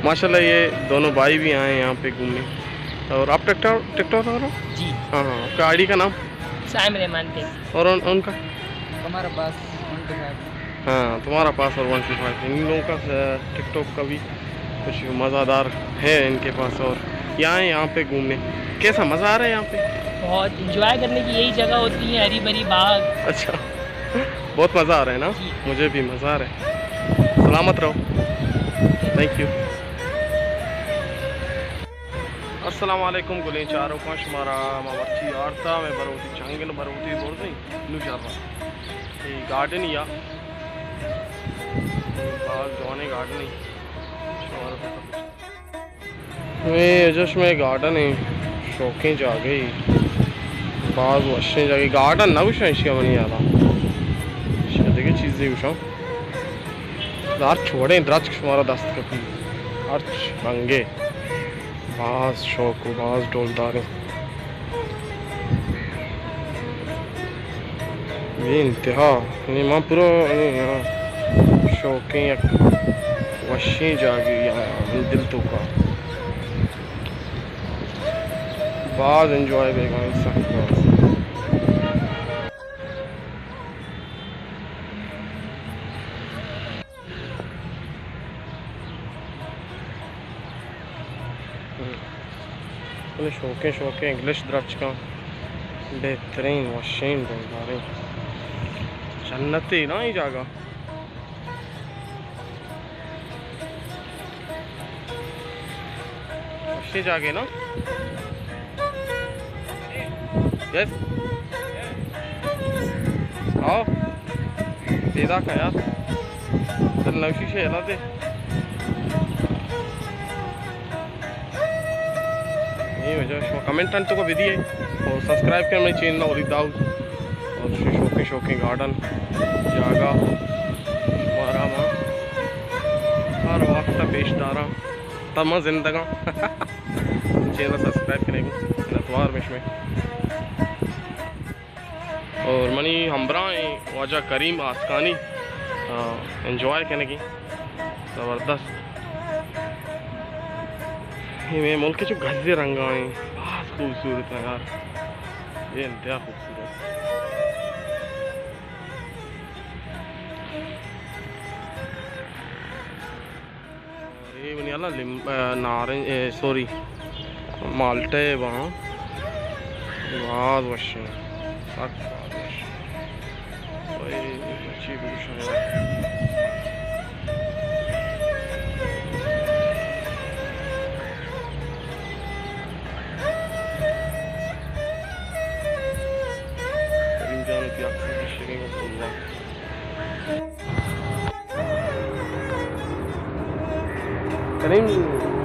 ماشاءاللہ، یہ دونوں بھائی بھی آئے ہیں یہاں پہ گھومنے۔ اور آپ ٹک ٹاک، ٹک ٹاک کر رہے ہو؟ جی۔ ہاں، ہاں۔ آپ کا آئی ڈی کا نام؟ سائم رحمان ٹیک۔ اور ان، ان کا؟ ہمارا پاس ون ٹو فائیو۔ ہاں، تمہارا پاس اور ون ٹو فائیو۔ ان لوگوں کا، آ، ٹک ٹاک کا بھی کچھ مزہ دار ہے ان کے پاس۔ اور یہ آئے یہاں پہ گھومنے۔ کیسا مزہ آ رہا ہے یہاں پہ؟ بہت انجوائے کرنے کی یہی جگہ ہوتی ہے، ہری بھری باغ۔ اچھا۔ بہت مزہ آ رہا ہے نا؟ جی۔ مجھے بھی مزہ آ رہا ہے۔ سلامت رہو۔ Thank you. السلام علیکم گلیں چاروکاں، شمارا ما مرچی آرتا، مئے بروتی چنگن، بروتی برزیں نو جرا۔ اے گارڈن یا باز جوانیں گارڈن ہے۔ شمارا اے جش مئے گارڈن ایں، شوکیں جاگہے، باز وشیں جاگہے۔ گارڈن نہ گوشاں ایشی ءَ منی ہیالا، ایشی ءَ دگہ چیزے گوشاں۔ ہرچ وڑیں درچک شمارا دست کپی، ہرچ رنگے، باز شوک و باز ڈولداریں۔ بے انتہا، یعنی من پورا، یعنی، ہاں، شوقیں یک وشیں جاگہے، یعنی، من دل توکا باز انجوائے بیگا، سک باز۔ بلے شوقیں شوقیں انگلش درچکاں، بہترین، وشیں، ڈولداریں۔ جنتے نا اے جاگہ۔ وشیں جاگہے نا۔ یس۔ آؤ۔ پیدا کا یار۔ چل نوشی شے لا دے۔ اے وجہ شما کمنٹ انت کو بدیے اور سبسکرائب کر منی چینل ولید داؤد۔ اور شوقیں شوقیں گارڈن جاگہ شمارا ما ہر وقت پیش داراں۔ تا ما زندگاں۔ چینل سبسکرائب کنیں گوں، منتوار مشمے۔ اور منی ہمبراہ ایں واجہ کریم آسکانی، آ، انجوائے کنگی۔ زبردست۔ اے مئے ملک چو گزے رنگا ایں، باز خوبصورت ایں یار، بے انتہا خوبصورت۔ اے منی اللہ لم-، آ، نارنج، اے، سوری، مالٹے باں۔ باز وشیں، سک باز وشیں۔ اوئے، چی بگوشاں یار۔ کریم جان، تئی عکس کشگیں گوں پلواں۔ کریم،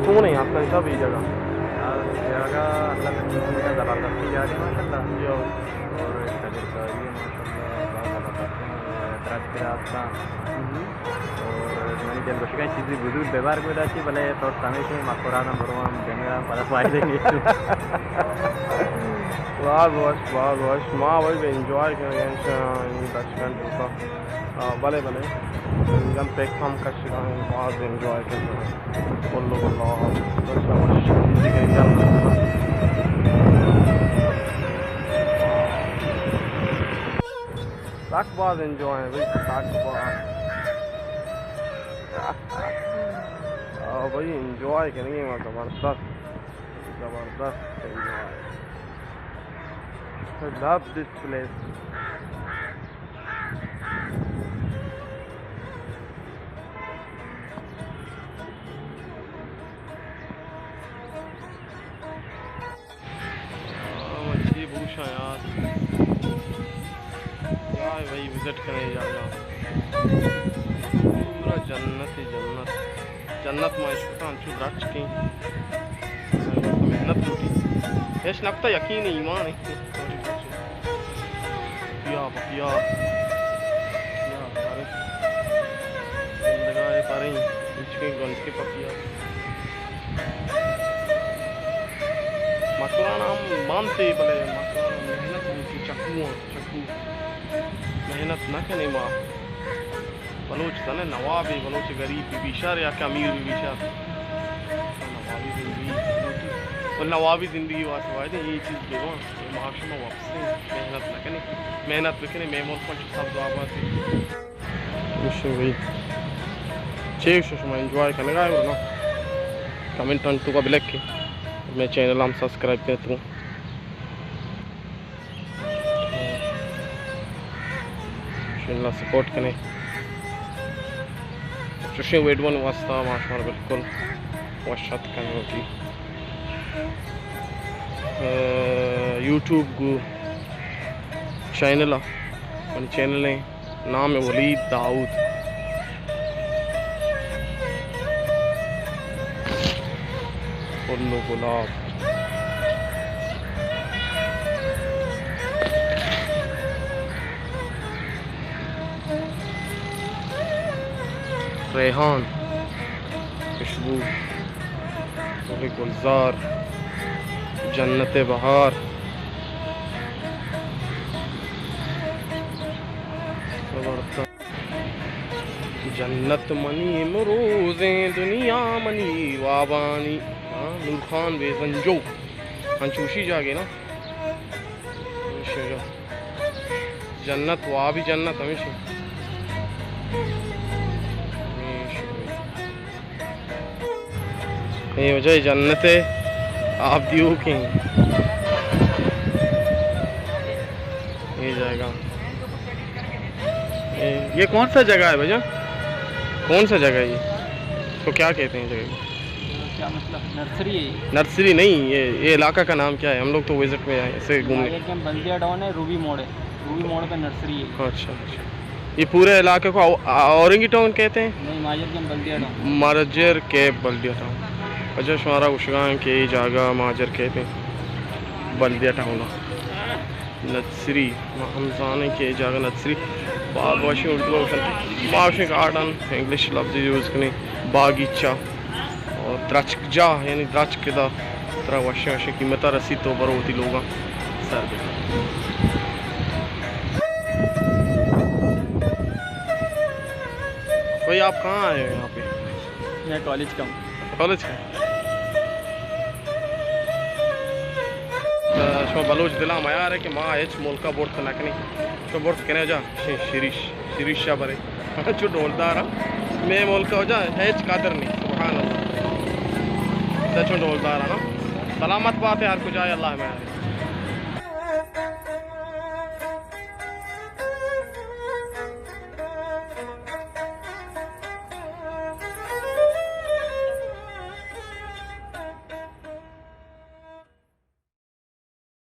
چون ایں آسکانی صاحب اے جاگہ؟ یار، اے جاگہ اللہ کا چیز ہے، زبردستی جاگہ ہے ماشاءاللہ۔ جو۔ اور تجربہ یہ ماشاءاللہ بہت زبردست ہے، درد کے راستہ۔ ہم۔ اور منی دل گوشگا چیزے بزور ببر گودا چی، بلے تو سمیش ما قرآن برو ہم بمیرم پدا فائدہ نہیں۔ باز وش، باز وش۔ ما وای بہ انجوائے کنگا ایں، ایں درچکانی توکا۔ آ، بلے، بلے۔ انگن پیک ہم کشگا ایں، باز انجوائے کنگا ایں۔ بلو، بلو، درچک وش۔ سک باز انجوائے ایں بھائی، سک باز۔ آ، بھائی انجوائے کنگی ما زبردست، زبردست enjoy. I love this place. آ، من چی بوشاں یار۔ بیا بھائی وزٹ کنیں جاگہ۔ پورا جنت ہی جنت۔ جنت ما عشق انچو درچکیں۔ محنت لوٹی۔ ہیچ نکتا یقین ایمان ہے۔ بیا، بیا۔ بیا، بارے۔ زندگاہ بارے۔ ہچکیں گنجکے پپیا۔ مکران ہم بنت بلے مکران محنت بوتی، چکو انت، چکو۔ محنت نہ کنے ما۔ بلوچ تنے نوابے، بلوچ غریب بی بیشار یا کہ امیر بی بیشار۔ نوابی زندگی واسطہ باید اے چیز بہ باں، ما شما واپس ایں، محنت نہ کنیں، محنت بکنیں، مئے ملک چہ سبز آباد بی۔ گوشیں بھئی، چے گوشے، شما انجوائے کنگا ئے نا؟ کمنٹاں توکا بلکھے، مئے چینل ہم سبسکرائب کنے تو۔ چینل سپورٹ کنے۔ چوشیں ویڈیوانی واسطہ ما شمارا بالکل وش اتک کنیں وتی، اے، یوٹیوب گو چینل ءَ، منی چینل ءِ نام ولید داؤد۔ پھل و گلاب۔ ریحان، خوشبو، گل گلزار، جنت بہار۔ زبردست۔ جنت منی امروزیں، دنیا منی وابانی۔ ہاں، نور خان بیزنجو۔ انچوشی جاگے نا۔ ہمیشہ جا۔ جنت، وابی جنت ہمیشہ۔ ہمیشہ۔ اے وجہ جنت ءِ آپ دیوکیں۔ اے جگہ۔ اے، یہ کون سا جگہ ہے بھائی جان؟ کون سا جگہ ہے یہ؟ اس کو کیا کہتے ہیں جگہ کو؟ کیا مطلب؟ نرسری ہے یہ۔ نرسری نہیں، یہ، یہ علاقہ کا نام کیا ہے؟ ہم لوگ تو وزٹ میں آئے ہیں، ایسے گھومنے۔ ماجر کیمپ بلدیہ ٹاؤن ہے، روبی موڑ ہے۔ روبی موڑ پہ نرسری ہے۔ اچھا، اچھا۔ یہ پورے علاقے کو او-، آ-، اورنگی ٹاؤن کہتے ہیں؟ نہیں، ماجر کیمپ بلدیہ ٹاؤن۔ ماجر کیمپ بلدیہ ٹاؤن۔ اچھا، شمارا گوشگا ہیں کہ یہ جگہ ماجر کیمپ بلدیہ ٹاؤن۔ نرسری، ما ہم زانیں کہ اے جاگہ نرسری۔ باغ وشیں اردو ءَ گوشنت، باغ وشیں گارڈن، انگلش لفظ یوز کنیں، باغیچہ اور درچک جاہ، یعنی درچک ادا ترا وشیں وشیں قیمت ءَ رسیت تو برو وتی لوگاں سر بکن۔ بھائی، آپ کہاں آئے ہو یہاں پہ؟ میں کالج کا ہوں۔ کالج کا؟ شما بلوچ دلاں میار ہے کہ ما ہچ ملکا برت نہ کنیں۔ شما برت کنے جا، شی-، شریش، شریشا برے۔ چو ڈولدار ہاں۔ مئے ملکا جا ہچ قدر نہیں، سبحان اللہ۔ چو ڈولدار ہاں نا۔ سلامت بات ہے ہر کجا ہے، اللہ میار ہے۔